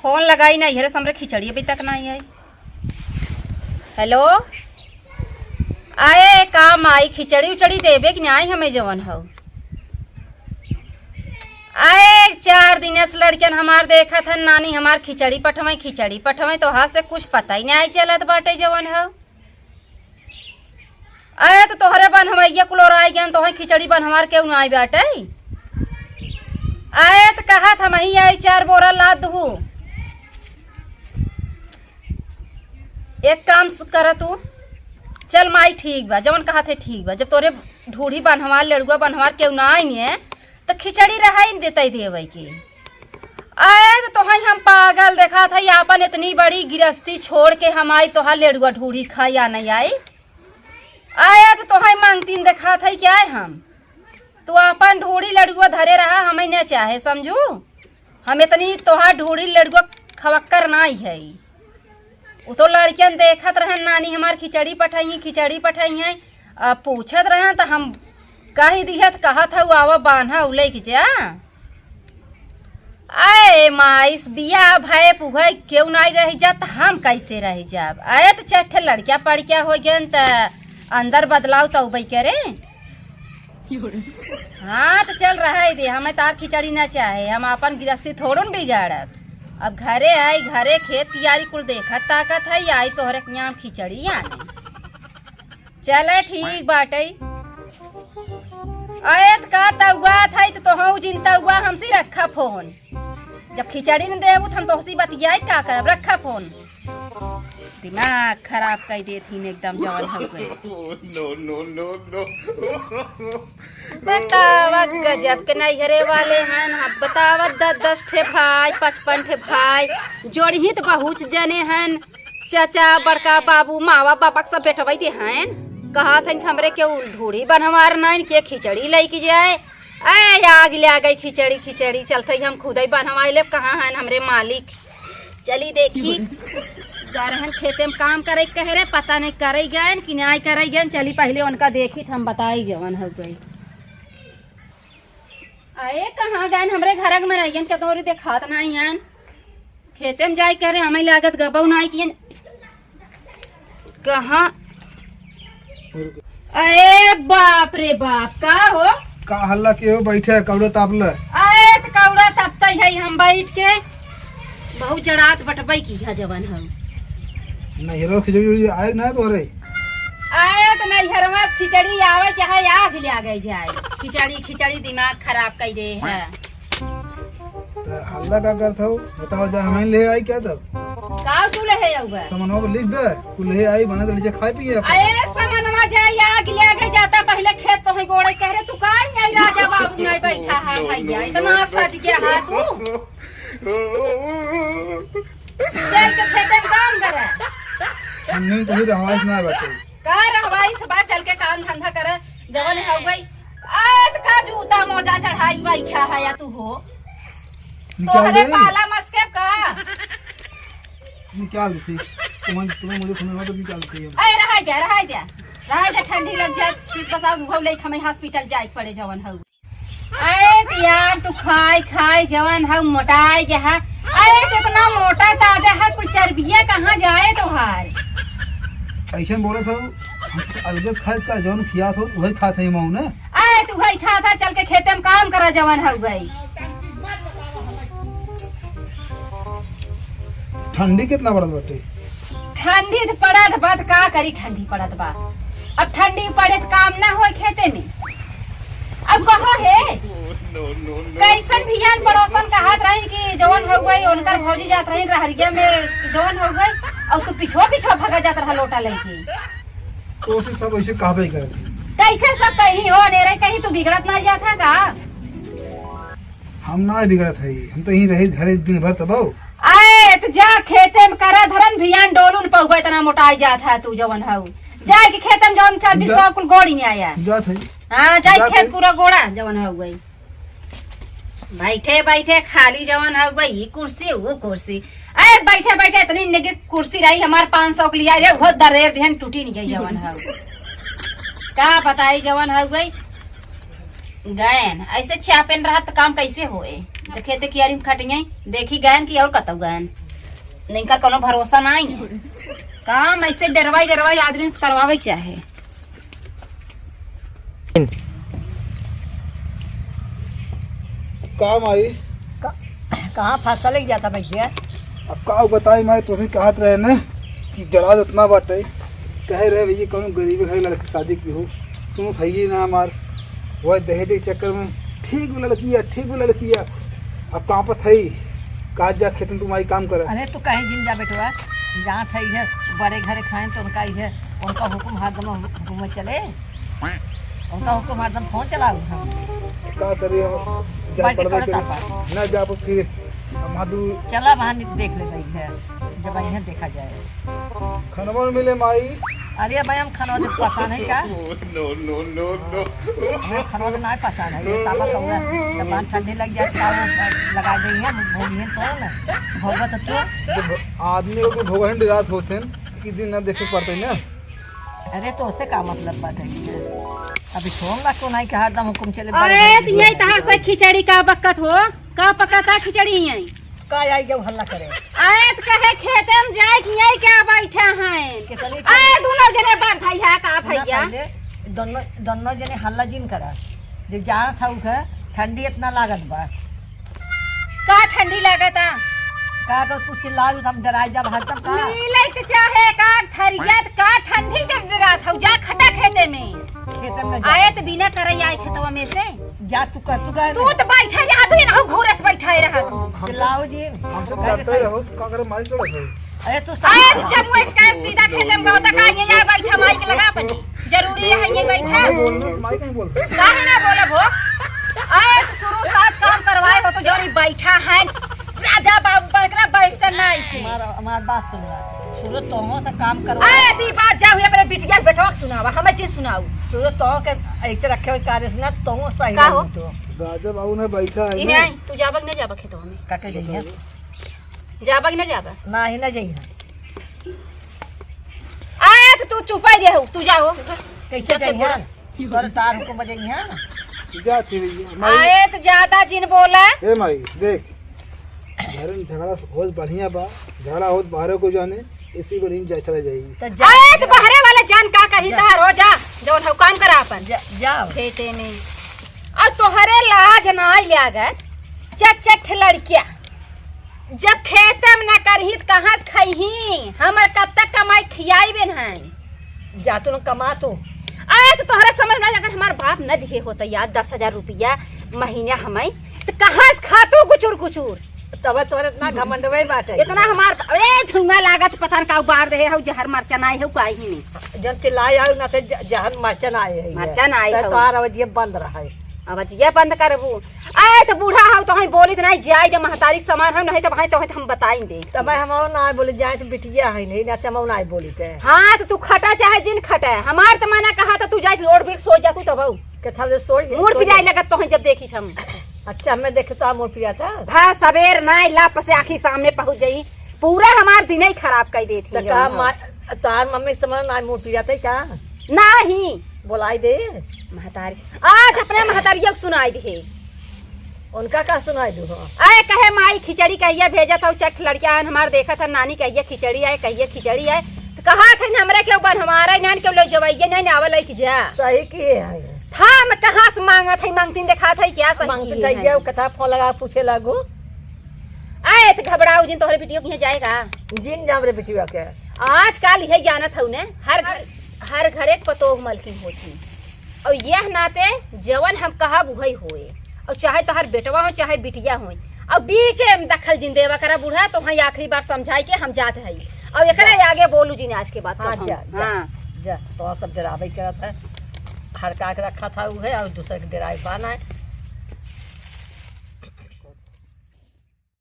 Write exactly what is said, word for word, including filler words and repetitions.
फोन लगाई नाहीं, हेरे से हमरे खिचड़ी अभी तक नाहीं आई। हेलो, आए का माई, खिचड़ी उचड़ी देबे कि नाहीं हमें जवन हौ? आए चार दिन से लड़कियन हमार देखत हन, नानी हमार खिचड़ी पठवै, खिचड़ी पठवै, तोहा से कुछ पता ही नाहीं चलत बाटे जवन हौ। आए त तोहरे बनवैया कुल ओराई गयन, तोहै खिचड़ी बनवार केहू नाहीं बाटे। आए त कहत हमहीं आई चार बोरा लाद दुहू। एक काम सु-, कर तू, चल माई ठीक बा, जवन कहत है ठीक बा। जब तोरे ढूढ़ी बनवार, लेड़ुआ बनवार केहू नाहीं है, त खिचड़ी रहाई न देतै देवै के। आए त तोहई हम पागल देखात हई, आपन इतनी बड़ी गिरस्ती छोड़ के हम आई तोहार लेड़ुआ ढूढ़ी खाई आ नहीं आई। आए त तोहई मांगतीन देखात हई क्या है हम? तू आपन ढूढ़ी लेड़ुआ धरे रहा, हमई न चाहे, समझू? हम इतनी तोहार ढूढ़ी लेड़ुआ खवक्कर नाहीं है। उ तो लड़कियन देखत रहन, नानी हमार खिचड़ी पठइहैं, खिचड़ी पठइहैं। अब पूछत रहन त हम कहि दिहत, कहत हऊ आवा बान्हा उ लइके जा। अए माइस बियाह भए पुहए केहू नाहीं रहि जात, हम कइसे रहि जाब? अए त चार ठे लड़किया पड़किया होइ गयन त अंदर बदलाव त अउबइ करे। हाँ, त चल रहइ दे, हमइ तार खिचड़ी न चाहे, हम आपन गिरस्ती थोड़ुन बिगाड़ब। अब घरे आई, घरे खेत कियारी कुल देखत ताकत हई, आई तोहरे किहाँ हम खिचड़ी आने। चले ठीक बाटइ। अरे त का तउआत हई त तोहउ जिन तउआ हमसे रखा फोन। जब खिचड़ी न देबू त हम तोहसे बतियाई का करब, रखा फोन। दिमाग खराब कइ देत हीन एकदम जवन होइ गए। No, no, no, no। बतावत गजब के नैहरे वाले हन, अब बतावत दस दस ठे भाई, पचपन ठे भाई, जोड़ही त बहुत जने हन, चाचा, बड़का बाबू, मावा, बापा के सब बैठवैते हन, कहत हन कि हमरे केहू ढूढ़ी बनवार नाइन, के खिचड़ी लइके जाए। ए, आग ले आ गई खिचड़ी, खिचड़ी चलत ही हम खुदई बनवाई लेब, कहाँ हन हमरे मालिक? चली देखी, गरहन खेते में काम करे के कहे रहे, पता नहीं करे गएन कि नाहीं करे गएन। चली पहिले उनका देखी त हम बताई जवन होइ गए। अरे कहाँ गएन हमरे घर के मनइयन के तोहरी देखात नाहीं हन। खेते में जाए कहे रहे, हमइ लागत गबउ नाहीं कियन। कहाँ? अरे बाप रे बाप, का हो? का हल्ला के हो? बैठे, कौड़ा ताप ले। अरे त कौड़ा तापतइ हई हम बैठ के। बहुत जड़ात बटबइ किहा जवन हउ। नैहरवा खिचड़ी उचड़ी आए ना तोहरे? अरे त नैहरवा खिचड़ी आवे चाहे आग ले आ गई जाए, खिचड़ी, खिचड़ी दिमाग खराब कइ दे है। त हल्ला का करत हउ? बतावा जा, हमइ लेहे आई का तब? का तू लेहे अउबे? समनवा पर लिख दे, तू लेहे आई, बना दे, लीजिए, खाए पिए अपन। अरे समनवा जाई, आग ले आगे जाता, पहिले खेत तोहइ गोड़े कहे रहे, तू काहे आई राजा बाबू नाहीं बैठा हा भइया, इतना सज गया हा तू। चल के खेते में काम करे। हम नहीं, तोहरी रहवाइस नाहीं बाटे। का रहवाइस बा, चल के काम धंधा करे, जवन हउ गई। आत का जूता मोजा चढ़ाई बैठा हा या तू हो। निकाल तोहरे दे। पाला मस्के का? निकाल दे। तुम्हें, तुम्हें मुझे सुनना तो निकाल दे। ए, रहाई दे, रहाई दे। रहाई दे, ठंडी लग जाए, सीट बसा, उहउ लेके हमइ hospital जाए के पड़े जवन हउ। अरे त यार, तू खाई खाई जवन हउ मोटाई गया है। अरे त इतना मोटा ताजा है, कुल चर्बिया कहाँ जाए तोहार? अइसन बोलत हउ, हम अलगे खाए का, जवन खियात हउ, उहइ खात हई मऊ ने। अरे तू उहइ खात ह, चल के खेते में काम करा जवन हउ गई। ठंडी कितना पड़त बाटे? ठंडी त पड़त बा, त का करी, ठंडी पड़त बा। अब ठंडी पड़े त काम ना होई खेते में। अब कहो हे, कैसन भियान पड़ोसन कहत रही कि जवन हउ गई, उनकर भौजी जात रही रहरिया में, जवन हउ गई, अउर तू पिछो पिछो भगा जात रहा लोटा लइके। तो उसे सब ऐसे कहबे करत ही। कैसे सब कही हो, अनेरे कहीं तू बिगड़त ना जात है का? हम ना बिगड़त हई, हम तो यहीं रही घरे दिन भर तब। आए त जा खेते में करा धरन, भियान डोलू न पहुआ, इतना मोटाई जात है तू जवन हऊ। जाए के खेते में जवन चर्बी जा-, सब कुल गोड़ी में आया। जात हई। हाँ, जाए जात खेत हई। पूरा गोड़ा जवन हऊ गई। बैठे बैठे खाली जवन हऊ गई, ई कुर्सी, वो कुर्सी। अरे बैठे बैठे इतनी निगे कुर्सी रही हमार पाँच सौ के लिया रे, वो दरेर दिहन टूटी नहीं गई जवन हऊ। का बताई जवन हऊ गई। गयन, ऐसे चापेन रहत त काम कैसे होए? जब खेते कियारी में खटियाई, देखी गयन कि और कतौ गयन। इनकर कौनो भरोसा नाई। काम ऐसे डरवाई डरवाई आदमी से करवावे के चाहे। का माई? का-, कहाँ फंसल गया था भैया? अब का बताई माई, तुही कहत रहे न कि जड़ा इतना बाटे, कहे रहे भैया कौनो गरीब घर लड़की शादी की हो, सुनो सही ना हमार, वह दहेज के चक्कर में ठीक भी लड़की है, ठीक भी लड़की है। अब कहाँ पर थई, कहा जा खेतन तू माई काम कर। अरे तू कहीं जिन जा बेटवा, जहाँ थई है बड़े घरे खाएं तो उनका ही है, उनका हुक्म हरदम हुक्म में चले। उनका हुक्म हरदम फोन चलाऊ हम। का करी हम? जा बैठ के पड़बे करो करी। तापा। ना जा फिर हम हाथू चला वहाँ देख ले गई है, जब यहाँ देखा जाए। खनवा न मिले माई। अरे भाई हम खनवा से परेशान है का? No, no, no, no। हमें खनवा से ना परेशान है, ये तापा कहूँगा जबान ठंडी लग जाए, का वो लगा देंगे, भोगी है तो ना, भोगा तो तू। जब आदमी को भोगन रात होते हैं, कि दिन ना देखे पड़ते ना। अरे तो उससे का मतलब बात है? अभी छोड़ना तो नहीं कि हरदम हुक्म चले, अरे बड़े तो यही तहार से खिचड़ी का बकत हो, का पकाता खिचड़ी यही? का आई जब हल्ला करे? अरे तो कहे खेते में जाए कि यही क्या बैठा हैं? कितनी अरे दोनों जने बैठ है का सुना भैया? पहले, दोनों, दोनों जने हल्ला जिन करा। जब जाना था उठे, ठंडी इतना लागत बा। का ठंडी लागता? का तो तू चिल्लाऊ, हम डराई जब हरदम का? मिले के चाहे का थरिया, त का ठंडी जब डरात हऊ? जा खटा खेते में। खेते में जा। आए त बिना करे आए खेतवा में से। जा तू कर, तू कर। तू त बैठा रहा, तू इनहु घूरे से बैठा रहा तू। चिल्लाऊ जी, हम तो कह करते देते। रहो, का करे माई लड़त है? अरे तू अरे समझ। जब वो इसका सीधा खेते में गयो त का ये यहाँ बैठा माइक लगा अपनी? जरूरी है ये बैठा? नहीं बोलना, माई कहीं बोलते। काहे ना बोलब हो? अरे तो शुरू से आज काम करवाए हो तो जौन ई बैठा है। राजा बाबू बकरा बैठता ना ऐसे। हमार, हमार बात सुन रहा। शुरू तोहों से काम करवा। अरे ती बात जाओ ये अपने बिटिया के बेटवा के सुनावा, हमें चीज सुनाऊ। शुरू तोहों के ऐसे रखे हुए कार्य से ना तोहों सही का हो? नहीं तो। राजा बाबू ने बैठा है ई ना। नहीं, तू जाबा कि ना जाबा खेतवा में? का कह रही है? जाबा कि ना जाबा? ना ही ना जाई है। आए तो तू चुपाई रहे हो, तू जाओ। कैसे जा जाई खेत है? तोर तार को बजाई है। जा थी भैया, माई। आए तो ज्यादा जिन बोला। ए माई, देख, घर में झगड़ा होत बढ़िया बा, झगड़ा होत बाहरे को जाने, इसी बढ़िया जा चला जाई। तो जा। आए तो बाहरे वाला जान का कही तहार हो जा, जौन हो काम करा अपन। जा, जाओ। खेते में। और तोहरे लाज ना लागत, चट चट लड़किया। जब खेते में ना करही त कहाँ से खइही? हमर कब तक कमाई खियाई बे नहीं? जा तू न कमा तू। अरे तो तोहरे समझ में ना, अगर हमार बाप न दिए होता यार दस हजार रुपया महीना हमें, तो कहाँ से खातू गुचुर गुचुर? तब तोहरे इतना घमंडवे बाटे। इतना हमार, अरे धुआं लागत, पता न का उबार दे हऊ, जहर मरचा ना आए हऊ, काई ही नहीं। जन चिल्लाए आऊ ना से ज-, जहर मरचा ना आए है। मरचा ना आए तो हऊ। तोहार आवाज ये बंद रहा है। आवाज ये बंद करबू। आए तो बूढ़ा हऊ, तो हम बोलित नहीं, जाए जब महतारी के समान हम नहीं, तब हम, तो हम बताई दे। तब हम और ना बोले, जाए से बिटिया है नहीं, ना से हम और ना बोलित है। हाँ, तो तू खटा चाहे जिन खटा है, हमार तो मना कहा था, तू जाए लोड बिल सोच जा तू तब हऊ। के था ले सोच, मूड सोच। पिराए लगत तो हम जब देखी हम। अच्छा, हमें देखे तो मूड पिरा था। भा सवेर ना लाप से आँखी सामने पहुँच जाई, पूरा हमार दिन ही खराब कर देती तो है का हम। मा-, तार मम्मी के समान ना मूड पिरा था का? नहीं। बोलाई दे। महतारी, आज अपने महतारिया को सुनाई दे। उनका का सुनाई दू हो? अरे कहे माई खिचड़ी कहिया भेजत हऊ, चट लड़किया हन हमार देखत हन, नानी कहिया खिचड़ी आए, कहिया खिचड़ी आए। तो कहा थे हमरे के ऊपर हमारा नान के लोग जवाइये नहीं आवल है कि जा। सही किए है। था मैं कहाँ से मांगत है, मांगतीन देखात है क्या सही मांगतीन किए है? गया, कथा फोन लगा पूछे लागू। आए तो घबराऊ जिन तोहरे बिटियो के यहाँ जाएगा। जिन जाम रे बिटिया के। आजकल यही जानत हऊ ने, हर घर, हर घर एक पतोह मलकिन होती। और यह नाते जवन हम कहब उहई होए। और चाहे तोहर बेटवा हो, चाहे बिटिया हो, और बीचे में दखल जिन देवा करा बूढ़ा, तो वहाँ आखिरी बार समझाई के हम जात हई। और एकरा जा। आगे बोलू जिन आज के बाद हाँ, तो हम। जा, जा, हाँ। जा, तो सब डरावे करत है। हर का के रखा था उहे, और दूसरे के डरावे बा ना।